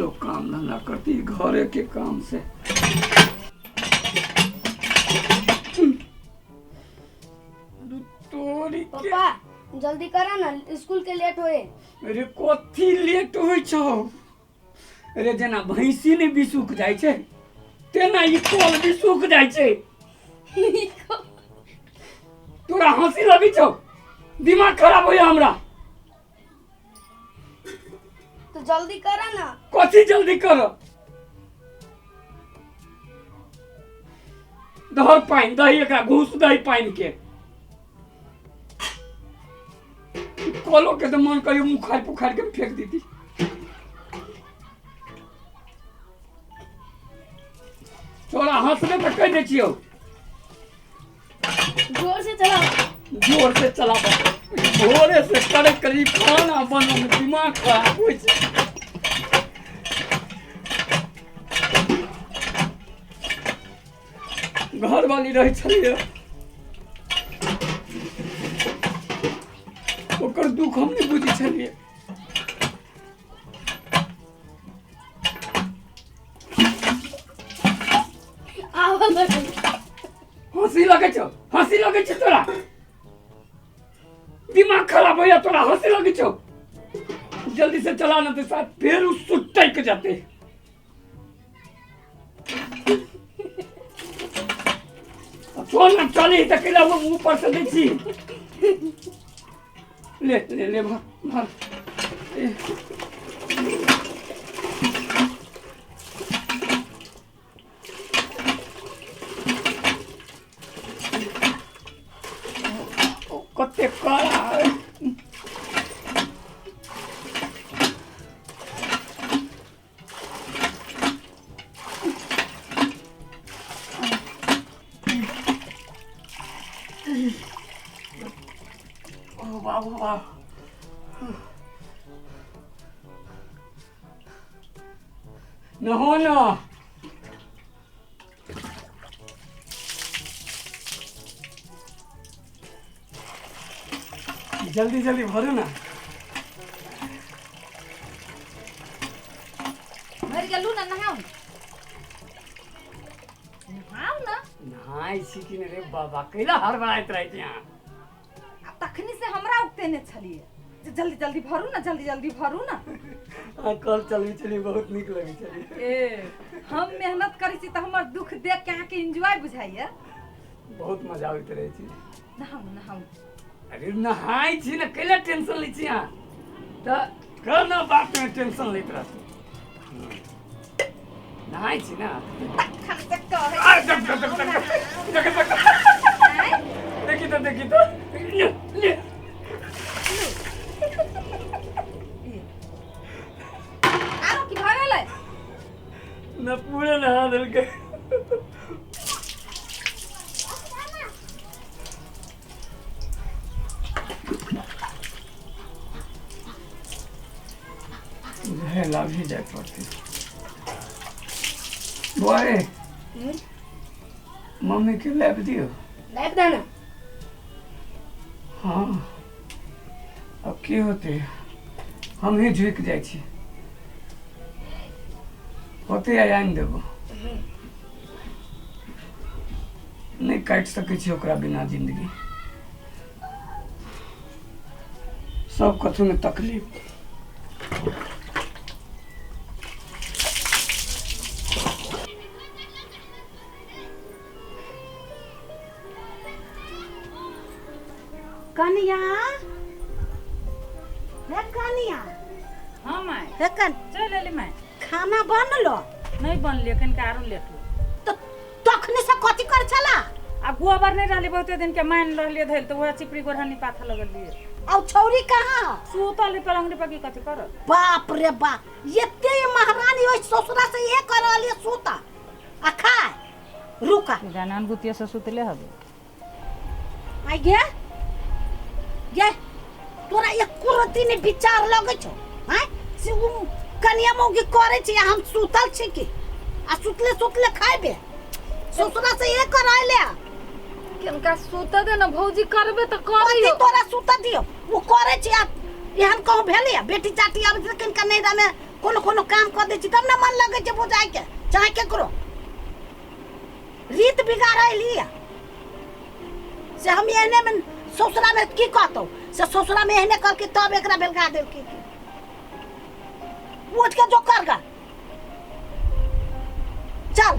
लोग काम धंधा करती घरे के काम से। तोरी के पप्पा जल्दी करा ना, स्कूल के लेट होए। अरे कथी लेट होइ छौ? अरे जेना भैंसी नहि बिसुक जाइ छै तेना ई कल बिसुक जाइ छै। तोरा हँसी लगै छौ? दिमाग खराब होइया हमरा। तो जल्दी करा ना। कथी जल्दी कर? दहर पानि दही, एकरा घूस दही पानि के। कलो के तऽ मन करियो मुखार पुखार के फेंक दीदी। तोरा हंसबे तऽ कहि दै छियौ। जोर से चलाओ। जोर से चलाबऽ। भोरे से करे करी खाना बनबै में दिमाग खराब होइ छै। घरवाली रहै छलैए, ओकर दुख हम नहि बुझै छलियै। आबऽ लगै। हँसी लगै छौ? हँसी लगै छौ तोरा? दिमाग खराब होइया तोरा? हँसी लगै छौ? जल्दी से चला ना तो साथ फेर उ सुटक जाते। छोड़ ना, चली तऽ कैला वो ऊपर से दै छी। ले ले ले, भर भर। ए। ओ, कते कड़ा है। ओ बाबू बाप, नहो न। जल्दी जल्दी भरू ना। भरि गेलू ना? नहाउ, नहाउ ना। नहाय छी कि नहि रे बाबा? कैला हड़बड़ाइत रहै छी अहाँ? आ तखनी से हमरा उगतेने छलियै जे जल्दी जल्दी भरू ना, जल्दी जल्दी भरू ना। अहाँ कल चलबै छलियै, बहुत नीक लगै छलियै। ए, हम मेहनत करै छी तऽ हमर दुख देख के अहाँके एन्जॉय बुझाइया? बहुत मजा आबैत रहै छै। नहाउ, नहाउ। अरे नहाय छी ने, कैला टेंशन लै छी अहाँ? तऽ कोनो बातमे टेंशन लैत रहतै। नहाय छी ने। तखन से कहै आ, देख, देख, देख, देख, देख, देख, आँय? देखी तऽ, देखी तऽ, ले ले। आरो की भऽ गेलै? न, पूरे नहा देलकै। हेला भी जाय पड़तै। बौआ रे, मम्मी के लाबि दियौ। लाबि दे ना। हँ, अब की होतै? हमही झुकि जाइ छी, होतै आइ आनि देबो। नहि काटि सकै छी ओकरा बिना जिंदगी। सब कथू में तकलीफ। कनिया, हे कनिया। हाँ माय। हे कन चलि एली माय। खाना बनलो? नहि बनलियै, कनिका आरो लेट हो। तऽ तखने से कथी कर छला? आ गोबर नहि रहलै बहुते दिन के, मानि रहलियै धैल तऽ वएह चिपरी गोरहनी पाथऽ लगलियै। आ छौरी कहाँ? सुतल है पलंगड़ी पर, की कथी करत। बाप रे बाप, एते महारानी ओहि ससुरा से ये कर रहली, सुता आ खाय। रुका। जानान गुतिया से सुतले हबे। आई गे गे, तोरा एको रत्ती नहि विचार लगै छौ? आँय, से उ कनिया मौगी करै छै आ हम सुतल छी की? आ सुतले सुतले खैबे? ससुरा से ये कराय ले। किनका सुतऽ दे ने भौजी, करबे तऽ कथी? करियौ। तोरा सुतऽ दियौ? ओ करै छै आ एहन कहूँ भेलैया? बेटी चाटी आबै छै किनका नैहरामे कोनो कोनो काम कऽ दै छी तब ने मन लगै छै बुझाइके, चाहे केकरो रीत बिगाड़ैली से हम एहने में ससुरा में की कहतौ, से ससुरा में एहने करके तब एकरा बेलगा देलकी। उठ के जो कर गा, चल।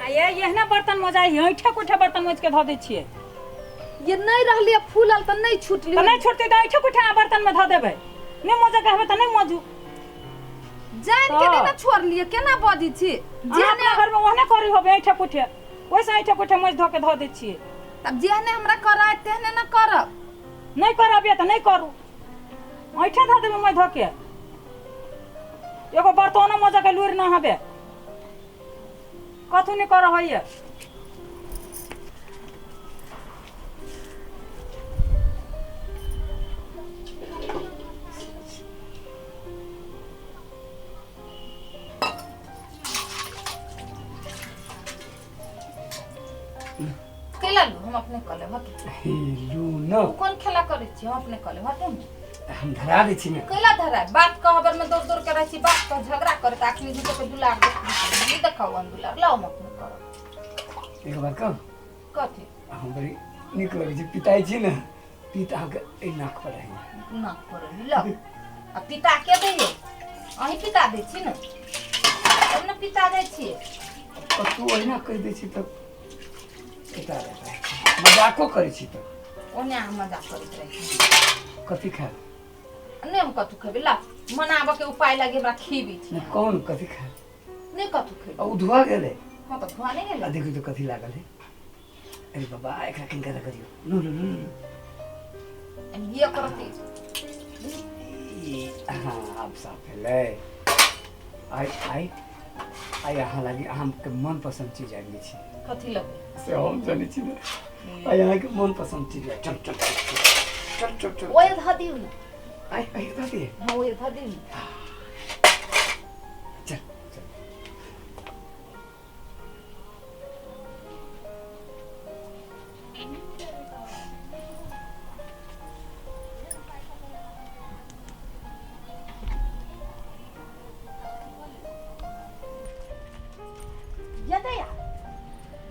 ये एहना बर्तन मोजाइ ऐठा कुठा बर्तन मोज के धऽ दै छियै। ये नहीं रहलियै फूलल तऽ नहीं छूटली। तऽ नहीं छूटतै तऽ ऐठा कुठा बर्तन में धऽ देबै, नहीं मोजे के हेबै तऽ नहीं मोजू। जान के नहीं ना छोड़लियै, केना बजै छी? जेहने घर में ओहने करी होबे ऐठा कुठे, ओइसे ऐठा कुठे मोज धऽ के धऽ दै छियै। तब जेहने हमरा कराय तेहने ना करब। नहीं करब तऽ नहीं करू, ऐठा धऽ देबै मोज धऽ के। एगो बर्तनो मोजे के लूरि ना हबे, कथू नहीं कर होइए। कैला लू, हम अपने कऽ लेब। हटू लू न, कोन खेला करै छी, हम अपने कऽ लेब। हटू, हम धरा दै छी ने। कैला धरा बात कहबर में दौड़ दौड़ के रहै छी, बात कह झगड़ा करत आखनी झूठो के दुलार नहीं देखाउ, हम दुलार लाओ, हम अपने करब। एक बार कहू कथी? हम बड़ी नीक लगै छै पिताइ छी ने, पिता अहाँके एहि नाक पर रहैए। नाक पर रहै लाओ, आ पिता के दैयै? अहीं पिता दै छी ने, तब ने पिता दै छियै। तू ओहिना कहि दै छी तब पिता रहै, मजाको करै छी तऽ ओने अहाँ मजाक करैत रहै छी। कथी खायब? नहीं हम कथू खेबै, ला मनाबऽ के उपाय लागे हमरा खीबी छी। कौन कथी खायब? नहीं कथू खेबै। ओ धुआ गेलै? हां तऽ धुआ नहीं गेलै। देखू तो कथी लागल है। अरे बाबा एकरा किनका करियो, लो लो लो लो ये करती। हां अब साफ भेलै। आई आई आई अहाँ लागी अहाँके मनपसंद चीज आनि छी। कथी लगै से हम जानै छी ने, आई अहाँके मनपसंद चीज। चल चल चल चल चल ओए धऽ दियौ ने। आई आई धऽ दियै? हां ओए धऽ दियौ ने। चल चल ये दया,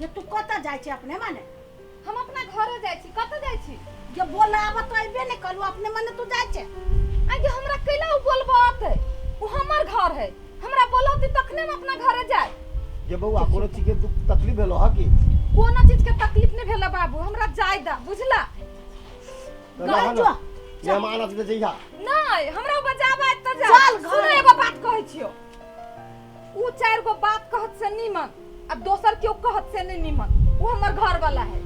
ये तू कतऽ जाइ छी अपने मने? हम अपना घरे जाइ छी। कतऽ जाइ छी? ये बोलाब तऽ अयबे नहि करू, अपने मने तू जाइ छै। आगे हमरा कैला उ बोलबत? उ हमर घर है, हमरा बोलौती तखने हम अपना घरे जाय। ये बउआ कोनो चीज के दुख तकलीफ भेलो ह की? कोनो चीज के तकलीफ नहीं भेला बाबू, हमरा जाय दा, बुझला? मेहमान आते जइहा। नहीं हमरा बजाबा त जा। चल घर। सुनो एगो बात कहै छियो, उ चार गो बात कहत से नीमन आ दोसर केओ कहत से नहीं नीमन। उ हमर घर वाला है,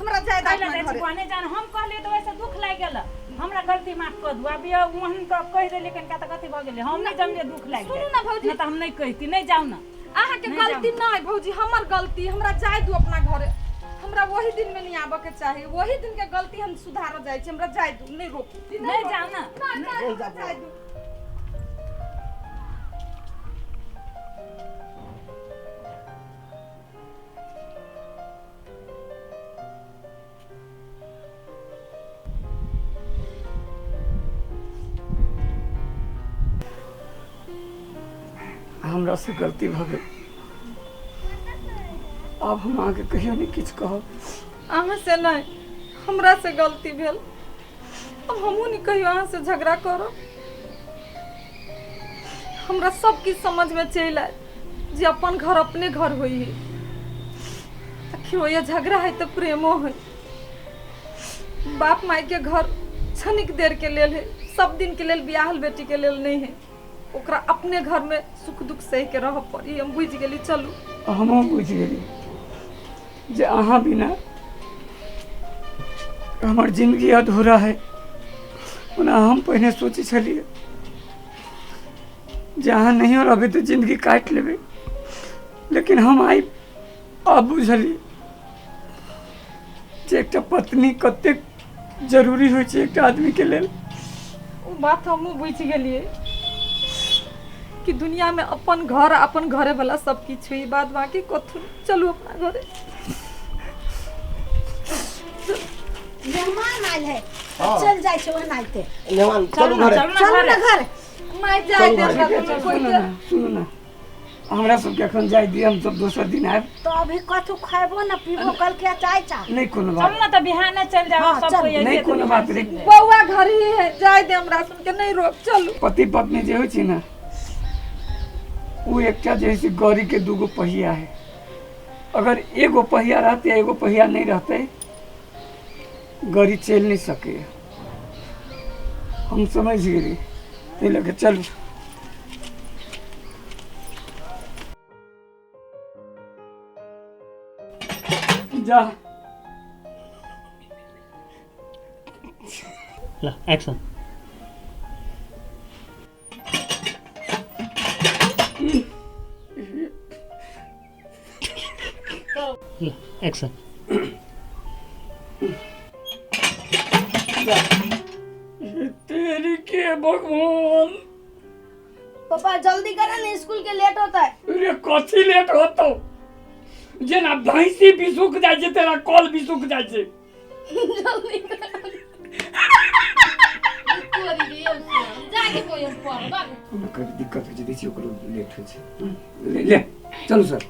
हमरा जाय दा अपना घरे। कहने जान हम कहलियै तऽ वैसे दुख लागि गेल, हमरा गलती माफ कऽ दू। आब ओहन कहि देलियै कनिका तऽ कथी भऽ गेलै, हम नहि जानलियै दुख लागि गेल। सुनू ना भौजी, नहि तऽ हम नहि कहिती। नहीं जाउ ना, अहाँके गलती नहीं भौजी, हमर गलती। हमरा जाय दू अपना घरे, हमरा वही दिन में नहीं आबऽ के चाही, वही दिन के गलती हम सुधारऽ जाइ छी। हमरा जाय दू, नहीं रोकू। नहीं जाउ ना, नहीं जाय दू। हमरा से गलती भऽ गेल। आब हम अहाँके कहियो नहि किछु कहब। अहाँ से नहि, हमरा से गलती भेल। अब हमहूँ नहि कहियो अहाँ से झगड़ा करब। हमरा सब किछु समझ में चलि आयल जे अपन घर अपने घर होइ है। आखिर ओहि झगड़ा है तऽ प्रेमो है। बाप माय के घर क्षणिक देर के लेल है, सब दिन के लेल बियाहल बेटी के लेल नहीं है। ओकरा अपने घर में सुख दुख सह के रह पड़ी। हम बुझि गेली। चलू। हमहूँ बुझि गेली जे अहाँ बिना हमर जिंदगी अधूरा है। ओना हम पहिने सोचै छलियै जे अहाँ नहियो रहबै तऽ जिंदगी काटि लेबै, लेकिन हम आइ आब बुझलियै जे एकटा पत्नी कतेक जरूरी होइ छै एकटा आदमीके लेल। ओ बात हमहूँ बुझि गेलियै कि दुनिया में अपन घर आ अपन घरे वाला सब किछु है, बाद बाकी कथू। चलू अपना घरे। मेहमान आयल है। हाँ। चल जाइ छै ओनाहिते। मेहमान, चलू घरे। चलू ना चलू घरे। ना घरे। माय, जाय दे चलू हमरा घरे। कोई सुनू ना, सुनू ना, हमरा सबके एखन जाय दिअ, हम सब दोसर दिन आयब। तो अभी कथू खैबो न पीबो, कल के चाय चा। नहीं कोनो बात। चलू ना तऽ बिहाने चलि जाओ। हाँ, सब चलू। कोई नहीं अइतै तऽ कोनो बात बिहाने नहीं। चलि जायब। बौआ घर ही है, जाय दे हमरा सुन के नहीं रोक, चलू। पति पत्नी जे होइ छै ने, ओ एकटा जे है से गड़ी के दूगो पहिया है। अगर एगो पहिया रहतै, एगो पहिया नहीं रहतै, गड़ी चलि नहीं सकैए। हम समझ गेली, ताहि लऽ कऽ चलू। जा। ल एक्सन। ल एक्सन। तेरी के भगवान। पापा, जल्दी करा ना, स्कूल के लेट होता है। रे, कथी लेट होतो? जेना भैंसी भी सुख जाइ छै तेना कल भी सुख जाइ छै। जल्दी करा। जाके कोई हम पढ़ कभी दिक्कत होइ छै, दै छियै ओकरो लेट होइ छै। ले ले, चलू सर।